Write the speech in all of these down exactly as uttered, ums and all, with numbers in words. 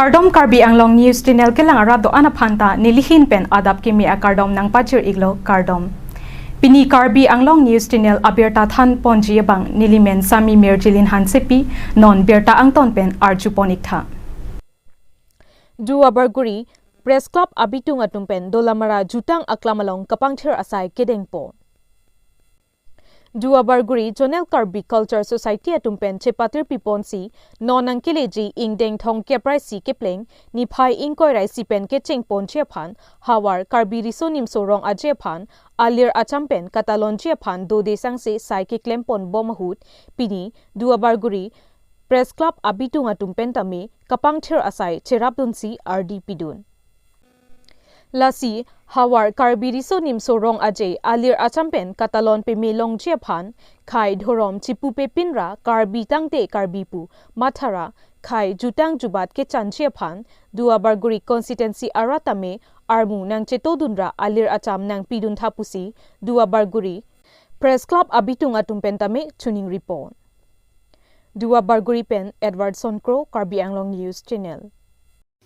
Kardom, Karbi Anglong News Channel kelang arat do-an aphan ta nelihin pen adap kimi akardom nangpajir-iklo, kardom. Pini Karbi Anglong News Channel abirta thanponji abang nelimen Sami Mirjilin Hansepi, non birta angton pen arjupon-iktha. Duarbagori Press Club abitung atum pen Dolamara jutang aklam along kapangthir asai kedengpo. Duarbagori Zonal Karbi Culture Society atum pen chepatir piponsi non nangkeleji ingdeng thomkep ra isi kepleng niphai ingkoi ra isi pen kechengponji aphan havar Karbi Riso Nimso Rong Aje aphan alir acham pen katalonji aphan dode sangse sai keklempon bom ahut pini Duarbagori Press Club abitung atum pen tame kapangthir asai cherapdunsi ardi pidun. Lasi havar Karbi Riso Nimso Rong Aje alir acham pen katalon peme longji aphan khei dhorom chipupe pinra Karbi tangte Karbi pu mathara khei jutang jubat kechanji aphan Duarbagori constituency arat tame armu nangchetodunra alir acham nangpiduntha pusi Duarbagori Press Club abitung atum pen tame chuning report. Duarbagori pen Edward Sonkro, Karbi Anglong News Channel.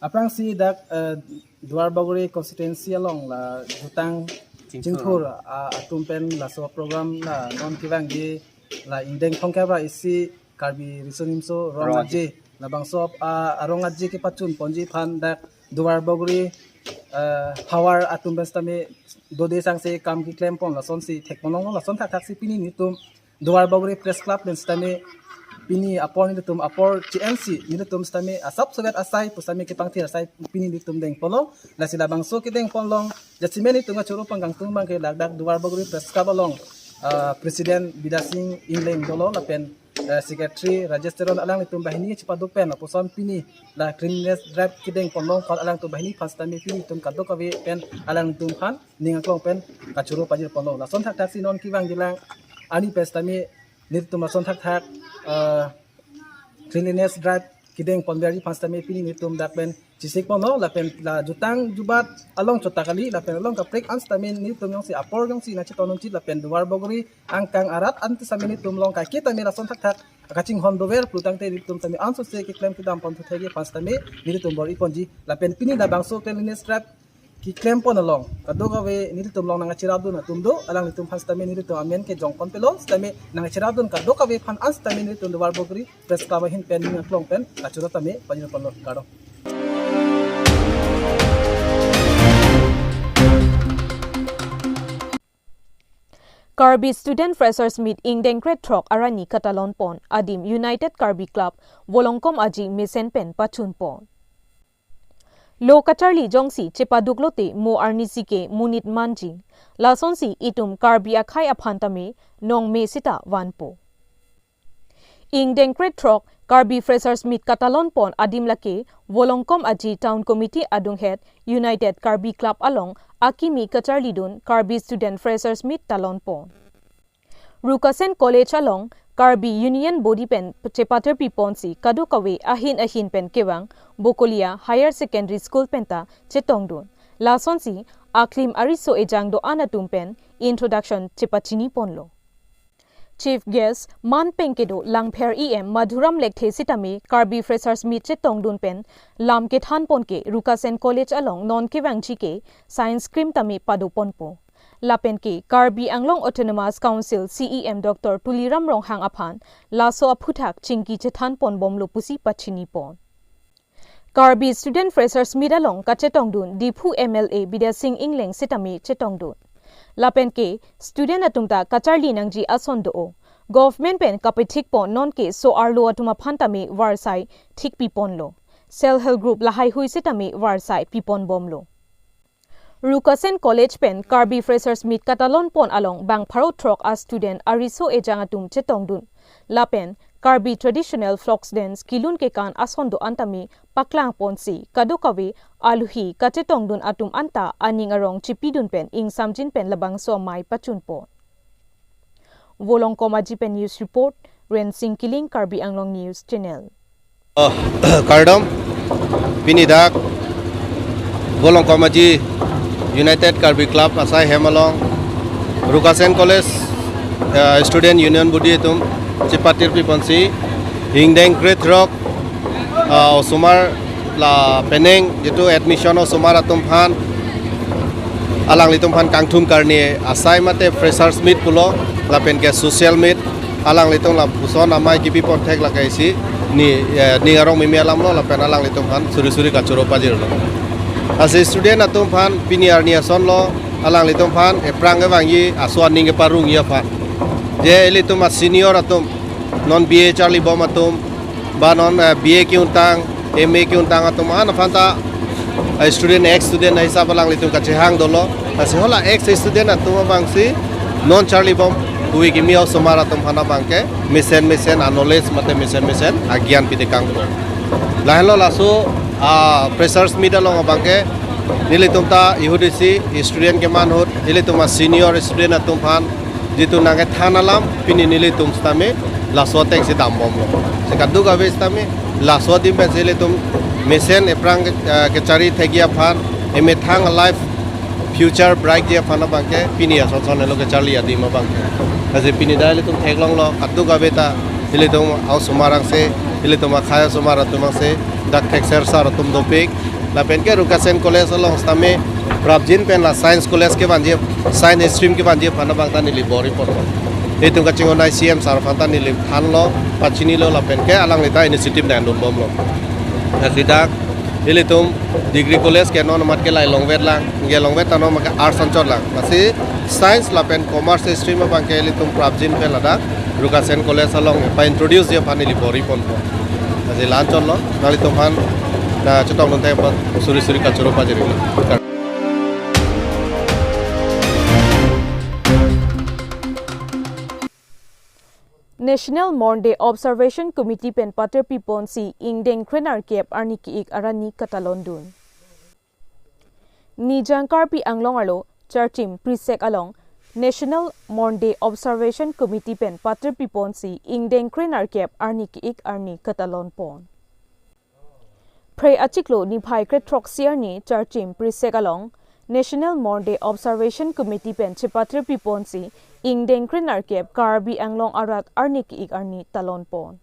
Aphrangsi dak, eh, Duarbagori constituency along la jutang Chingthur. Chingthur, ah, atum pen laso program la non kevangji la ingdeng thomkep ra isi Karbi Riso Nimso Rong Rong Aje. Aje. Labangso, ah, arong aje kepachunponji aphan dak Duarbagori, eh, havar atum pen sitame dode sangse kam keklempon lasonsi thekponlonglo, lason thakthaksi pini nelitum Duarbagori Press Club pen sitame pini apor nelitum apor G N C nelitum sitame asap sovet asai pusitame kepangthir asai pini nelitum dengponlo. Lasi labangso kedengpon along jasemet nelitum kachoro pangkangtung abangke ladak Duarbagori Press Club along, ah, President Bidya Sing Engleng dolo lapen, eh, Secretary Rajesh Teron alanglitum banghini chepaduk pen lapuson pini la cleanliness drive kedengponlong kal alangtum banghini aphan sitame pini nelitum kadokave pen alangtum aphan ning aklong pen kachoro pajirponlo. Lason thakthaksi non kevangjilang ani pen sitame nelitum lason thakthak, eh, cleanliness drive kedengponverji aphan sitame pini nelitum dak pen chesikponlo lapen la jutang jubat along chota kali lapen along kaprek an sitame nelitum jongsi apor jongsi nangchetonunji lapen Duarbagori angkang arat an sitame nelitum along kaike tame lason thakthak kachinghon dover pulotangte nelitum tame ansose keklem kedamponthekji aphan sitame nelitum bor-iponji lapen pini labangso cleanliness drive keklempon along kadokave nelitum along nangcherapdun atum do, alanglitum aphan sitame nelitum amen kejongponpelo, sitame nangcherapdun kadokave aphan an sitame nelitum Duarbagori Press Club ahin pen ning aklong pen kachoro tame pajirponlo, kardom. Karbi Student Freshers Meet ingdeng krethrok arni katalonpon, adim United Karbi Club Volongkom Aji mesen pen pachunpon. Lo kacharli jongsi chepaduk lote mo arnisi ke monit manji. Lasonsi itum Karbi akhei aphan tame nongme seta vanpo. Ingdeng krethrok Karbi Freshers Meet katalonpon adim lake Volongkom Aji Town Committee adunghet United Karbi Club along akimi kacharlidun Karbi Student Freshers Meet talonpon. Rukasen College along Karbi Union Body pen chepatir piponsi kadokave ahin ahin pen kevang Bokolia Higher Secondary School penta chetongdun. Lasonsi aklim ariso ejang do-an atum pen introduction chepachiniponlo. Chief Guest man pen kedo Langpher E M Madhuram Lekthe sitame Karbi Freshers Meet chetongdun pen lam kethanpon ke Rukasen College along non kevangji ke science stream tame padoponpo. Lapen ke Karbi Anglong Autonomous Council C E M Doctor Tuliram Ronghang aphan laso aphuthak chingki chethanponbomlo pusi pachinipon. Karbi Student Freshers Meet along kachetongdun Diphu M L A Bidya Sing Engleng sitame chetongdun. Lapen ke student atum ta kacharli nangji ason do-o. Government pen kapethikpon non ke so-arlo atum aphan tame varsai thikpiponlo. Self Help Group lahaihui sitame varsai piponbomlo. Rukasen College pen Karbi Freshers Meet katalonpon along bang pharo throk a student ariso ejang atum chetongdun. Lapen Karbi traditional folk dance kelun kekan ason do-an tame paklangponsi kadokave aluhi kachetongdun atum anta aning arong chipidun pen ingsamjin pen labangso amei pachunpon. Volongkom Aji pen news report, Rensing Killing, Karbi Anglong News Channel. Oh, kardom, pini dak Volongkom Aji United Karbi Club asai hem along Rukasen College, uh, Student Union Body atum chepatir piponsi ingdeng krethrok, uh, osomar La penang jitu admission osomar atum aphan, alanglitum aphan kangthum karni asai mate freshers meet pulo, lapen ke social meet, alanglitum lapuson amei kipi pon thek lake isi, ni, eh, ning arong mimi alam lo, lapen alanglitum aphan suri suri kachoro pajirlo. Lasi student atum aphan pini arni ason lo, alanglitum aphan ephrang kevangji aso aning keparungji aphan. Je ilitum a senior atum, non B A charlibom atum, ba non, eh, B A ke-untang, M A ke-untang atum an aphan ta, eh, student, ex student ahisap alanglitum kachehang dolo. Lasi hala ex student atum abangsi non charlibom, hui kimi osomar atum aphan abangke mesen mesen a knowledge mate mesen mesen agyan pite kangpo. Lahenlo laso, ah, freshers meet along abangke nelitum ta ihut isi student keman ahut, ilitum a senior student atum aphan jitu nangkethan alam pini nelitum sitame laso atengsi dambomlo. Si kadokave sitame laso adim pensi ilitum mesen ephrang ke, eh, kechari thekji aphan, emethang life future bright ji aphan abangke pini ason ason helo kecharli adim abangke. Lasi pini dak ilitum theklonglo kadokave ta ilitum a osomar angse, ilitum akhei osomar atum angse, dak thekser sar atum dopik. Lapen ke Rukasen College along sitame prapjin pen la Science College kevanji, Science stream kevanji aphan abang ta neli bor-i pon. Itum kachinghon I C M sar aphan ta neli thanlo, pachinilo lapen ke alangli ta initiative nangdunbomlo. Lasi dak ilitum Degree College ke non amat ke lahai longvet lang, ke longvet ta non amat ke arts anchot lang. Lasi Science lapen Commerce stream abangke ilitum prapjin pen ladak Rukasen College along pa-introduce ji aphan neli bor-i ponpo. Lasi la-anchotlo, nanglitum aphan ta chetongdun thek apot suri suri kachoro pajirlo. National Mourning Day Observation Committee pen patir piponsi ingdeng krenerkep arni ke-ik arni katalondun. Nijang Karbi Anglong arlo Charchim Prisek along National Mourning Day Observation Committee pen patir piponsi ingdeng krenerkep arni ke-ik arni katalon pon. Phre achiklo niphai kre throksi arni Charchim Prisek along National Mourning Day Observation Committee pen chepatir piponsi ingdeng krenerkep Karbi Anglong arat arni ke-ik arni talon pon.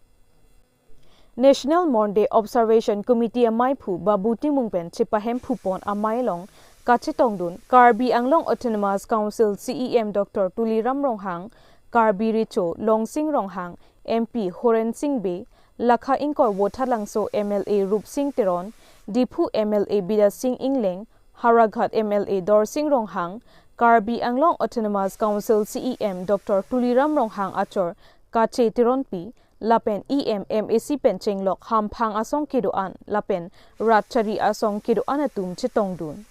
National Mourning Day Observation Committee ameiphu Babu Timung pen chepahemphu pon amei along kachetongdun Karbi Anglong Autonomous Council C E M Doctor Tuliram Ronghang, Karbi Recho Longsing Ronghang, M P Horen Sing Bey, Lakha ingkoi Vothatlangso M L A Rupsing Teron, Diphu M L A Bidya Sing Engleng, Howraghat M L A Dorsing Ronghang, Karbi Anglong Autonomous Council C E M Doctor Tuliram Ronghang achor Kache Teronpi, lapen E M M A C pen chenglok hamphang asong kedo-an, lapen rat chari asong kedo-an atum chetongdun.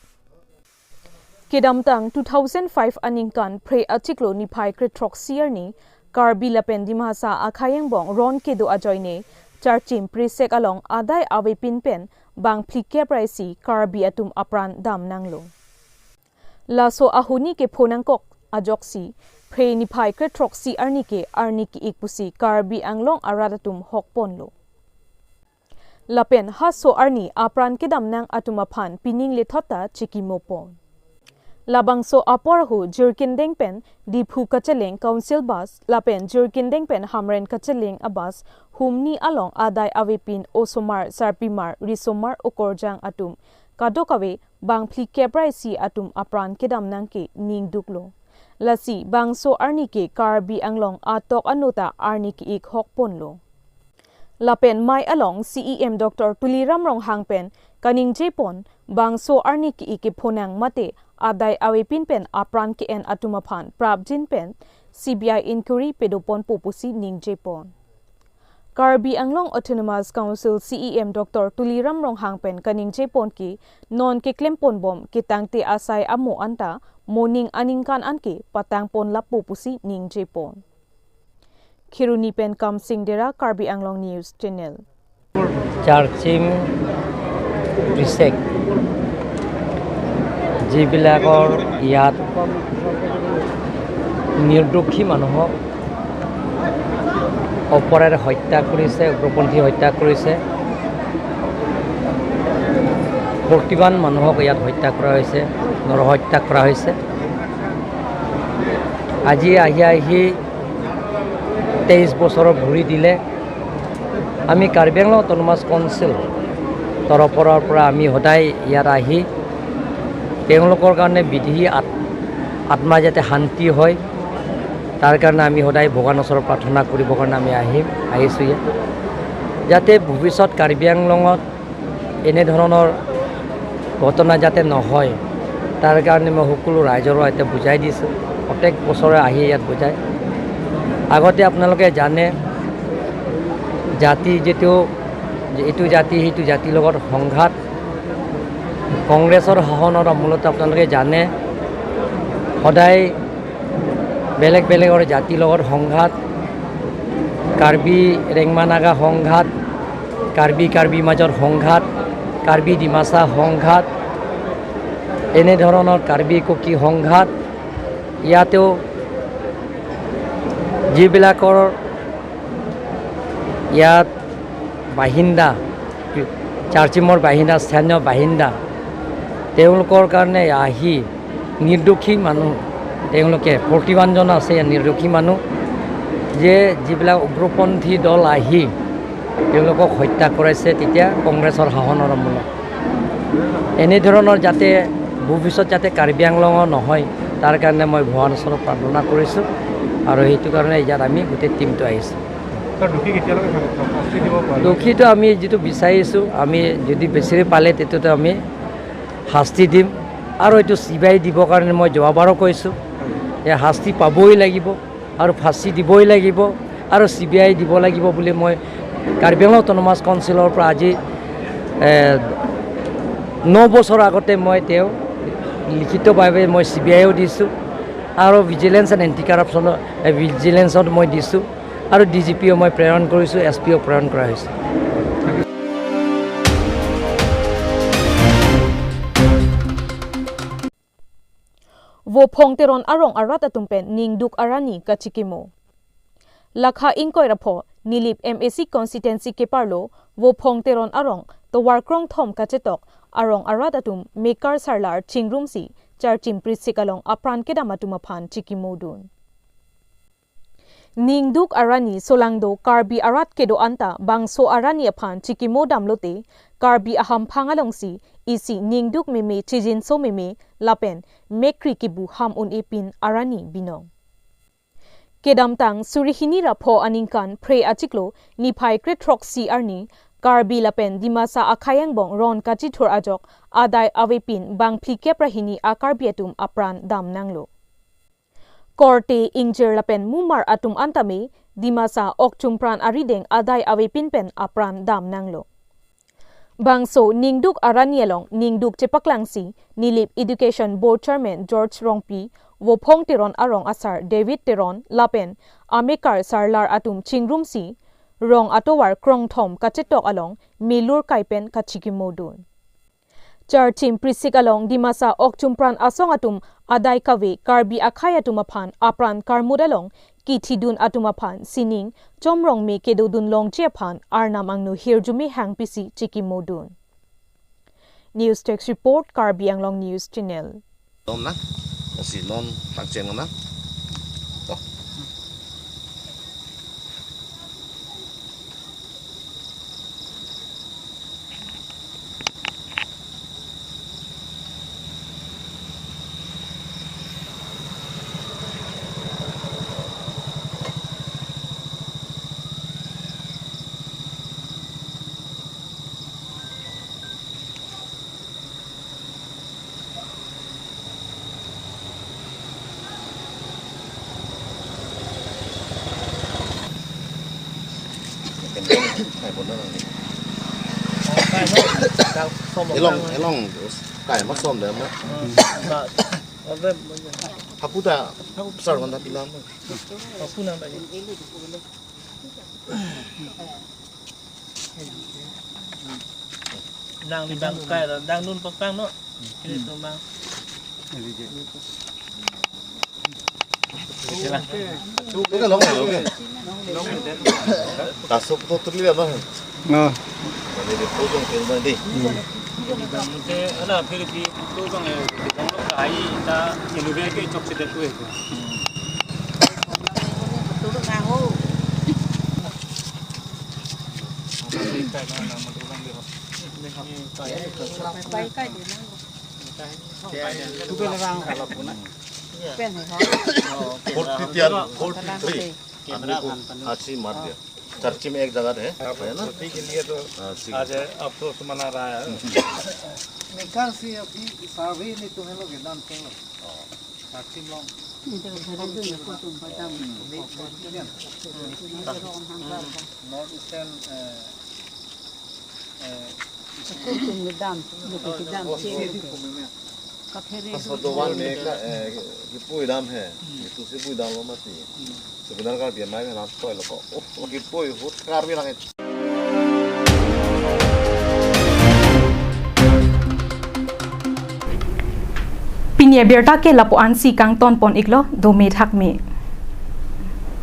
Kedamtang two thousand five aningkan phre achiklo niphai kre throksi arni, Karbi lapen Dimasa akhei angbong ron kedo ajoine, Charchim Prisek along adai avepin pen bang phlikep ra isi Karbi atum apran damnanglo. Laso ahuni kepho nangkok ajoksi, phre niphai kre throksi arni ke arni ke-ik pusi Karbi Anglong arat atum hokponlo. Lapen haso arni apran kedamnang atum aphan pining lethot ta chikimo pon. Labangso apor ahut Jirikindeng pen Diphu kacheleng Council bus, lapen Jirikindeng pen Hamren kacheleng abus humni along adai avepin osomar, sarpimar, risomar, okorjang atum kadokave bang phlikep ra isi atum apran kedamnang ke ningduklo. Lasi bangso arni ke Karbi Anglong atok ano ta arni ke-ik hokponlo. Lapen mei along C E M Doctor Tuliram Ronghang pen kaningje pon, bangso arni ke-ik kephonang mate adai avepin pen apran ke-en atum aphan prapjin pen C B I inquiry pedo ponpo pusi ningje pon. Karbi Anglong Autonomous Council C E M Doctor Tuliram Ronghang pen kaningje pon ke non keklem ponbom ketangte asai amo anta moning aningkan an ke patang pon lapu pusi ningje pon. Kheroni pen Kamsing Dera, Karbi Anglong News Channel. Searching recheck যিবিলাকৰ ইয়াত নিৰ্দোষী মানুহক অপৰাধ হত্যা কৰিছে, উগ্ৰপন্থী হত্যা কৰিছে, প্ৰতিবান মানুহক ইয়াত হত্যা কৰা হৈছে, নৰহত্যা কৰা হৈছে। আজি আহি আহি তেইছ বছৰৰ ঘূৰি দিলে। আমি কাৰ্বি আংলং অট'নমাছ কাউন্সিল তৰফৰ পৰা আমি সদায় ইয়াত আহি তেওঁলোকৰ কাৰণে বিধি আত-, আত্মা যাতে শান্তি হয়, তাৰ কাৰণে আমি সদায় ভগৱানৰ ওচৰত প্ৰাৰ্থনা কৰিবৰ কাৰণে আমি আহিম, আহিছোঁ ইয়াত। যাতে ভৱিষ্যত কাৰ্বি আংলঙত এনেধৰণৰ ঘটনা যাতে নহয়, তাৰ কাৰণে মই সকলো ৰাইজৰ সৈতে বুজাই দিছোঁ। প্ৰত্যেক বছৰে আহি ইয়াত বুজায়। আগতে আপোনালোকে জানে, জাতি যিটো, এইটো জাতি সেইটো জাতিৰ লগত সংঘাত, কংগ্ৰেছৰ শাসনৰ আমোলতে আপোনালোকে জানে, সদায় বেলেগ বেলেগৰ জাতিৰ লগত সংঘাত, কাৰ্বি ৰেংমা নাগা সংঘাত, কাৰ্বি কাৰ্বি মাজত সংঘাত, কাৰ্বি ডিমাচা সংঘাত, এনেধৰণৰ কাৰ্বি কুকি সংঘাত। ইয়াতেও যিবিলাকৰ ইয়াত বাসিন্দা, চাৰচিমৰ বাসিন্দা, স্থানীয় বাসিন্দা, তেওঁলোকৰ কাৰণে আহি নিৰ্দোষী মানুহ, তেওঁলোকে প্ৰতিবাদ জনাইছে, নিৰ্দোষী মানুহ, যে যিবিলাক উগ্ৰপন্থী দল আহি তেওঁলোকক হত্যা কৰাইছে তেতিয়া কংগ্ৰেছৰ শাসনৰ আমোলত। এনেধৰণৰ যাতে ভৱিষ্যত যাতে কাৰ্বি আংলঙৰ নহয়, তাৰ কাৰণে মই ভগৱানৰ ওচৰত প্ৰাৰ্থনা কৰিছোঁ আৰু সেইটো কাৰণে ইয়াত আমি গোটেই টিমটো আহিছোঁ। ছাৰ, দোষী কেতিয়ালৈকে শাস্তি দিব পাৰে? দোষীটো আমি যিটো বিচাৰিছোঁ, আমি যদি বিচাৰি পালে তেতিয়াতো আমি শাস্তি দিম আৰু এইটো চি বি আই দিবৰ কাৰণে মই যোৱাবাৰো কৈছোঁ যে শাস্তি পাবই লাগিব আৰু ফাঁচী দিবই লাগিব আৰু চি বি আই দিব লাগিব বুলি মই কাৰ্বি আংলং অট'নমাছ কাউন্সিলৰ পৰা আজি, এ, ন বছৰ আগতে মই তেওঁ লিখিতভাৱে মই চি বি আইও দিছোঁ আৰু ভিজিলেন্স এণ্ড এণ্টি কাৰাপশ্যনৰ, এ, ভিজিলেন্সত মই দিছোঁ আৰু ডি জি পিও মই প্ৰেৰণ কৰিছোঁ, এছ পিও প্ৰেৰণ কৰা হৈছে। Vophong Teron arong arat atum pen ningduk arani kachikimo. Lakha ingkoi ra pho Nilip M A C constituency keparlo Vophong Teron arong tovar krongthom kachetok arong arat atum mekar sarlar chingrumsi Charchim Prisik along apran kedam atum aphan chikimodun. Ningduk arani solangdo Karbi arat kedo anta bangso arani aphan chikimodam lote Karbi ahamphang alongsi isi ningduk meme chijinso meme lapen mekri kibu ham un-e pin arani binong. Kedamtang suri hini ra pho aningkan phre achiklo niphai kre throksi arni Karbi lapen Dimasa akhei angbong ron kachithur ajok adai avepin bangphli kep ra hini a-Karbi atum apran damnanglo. Korte ingjir lapen mumar atum anta me Dimasa okchumpran arideng adai avepin pen apran damnanglo. Bangso ningduk arani along ningduk chepaklangsi Nilip Education Board Chairman George Rongpi, Vophong Teron arong asar David Teron lapen amekar sarlar atum chingrumsi rong atovar krongthom kachetok along milur kai pen kachikimodun. Charchim Prisik along Dimasa okchumpran asong atum adai kave Karbi akhei atum aphan apran karmut along kithidun atum aphan sining chomrong me kedodun longji aphan arnam angno hirjume hangpisi chikimodun. News Desk Report, Karbi Anglong News Channel. Nom na, si non takchen na. Oh. Elong, elong, kai masom deh, ma. Hapu ta, besar kan tapi lama. Hapu nang tadi. Nang di bang kai, nang nun pakpang no. Ini tuh bang. Oke, long, oke. Tasuk tuh terlihat bang. Oh. Jadi dia potong ke rumah deh. Oke, ala phir bhi to bang, eh, bang lo kai ta inove ke chok se tu. Pen hai ho. Forty tiar, forty-three. आदमी को आदमी मार दिया। चर्ची में एक जगह है, है ना? ठीक है, ये तो हाँ, ठीक है। आज अफसोस मना रहा है। Ningkan si aphi survey ni tum helo ke dam tum lo. Church along. Ni to bhara do ni ko tum padam. Ni, ni, ni. North Eastern, eh, eh, Ko tum ke dam, ko tum ke dam si. Kaphere Aso do dovan me ka, eh, kipui dam he. Itu si pui dam lo mati. Sebenarnya kan dia main nang toy lo ko. Oh, kipui hut Karbi lang. Pini abirta ke lapu-an si kangton pon iklo, dome thakme.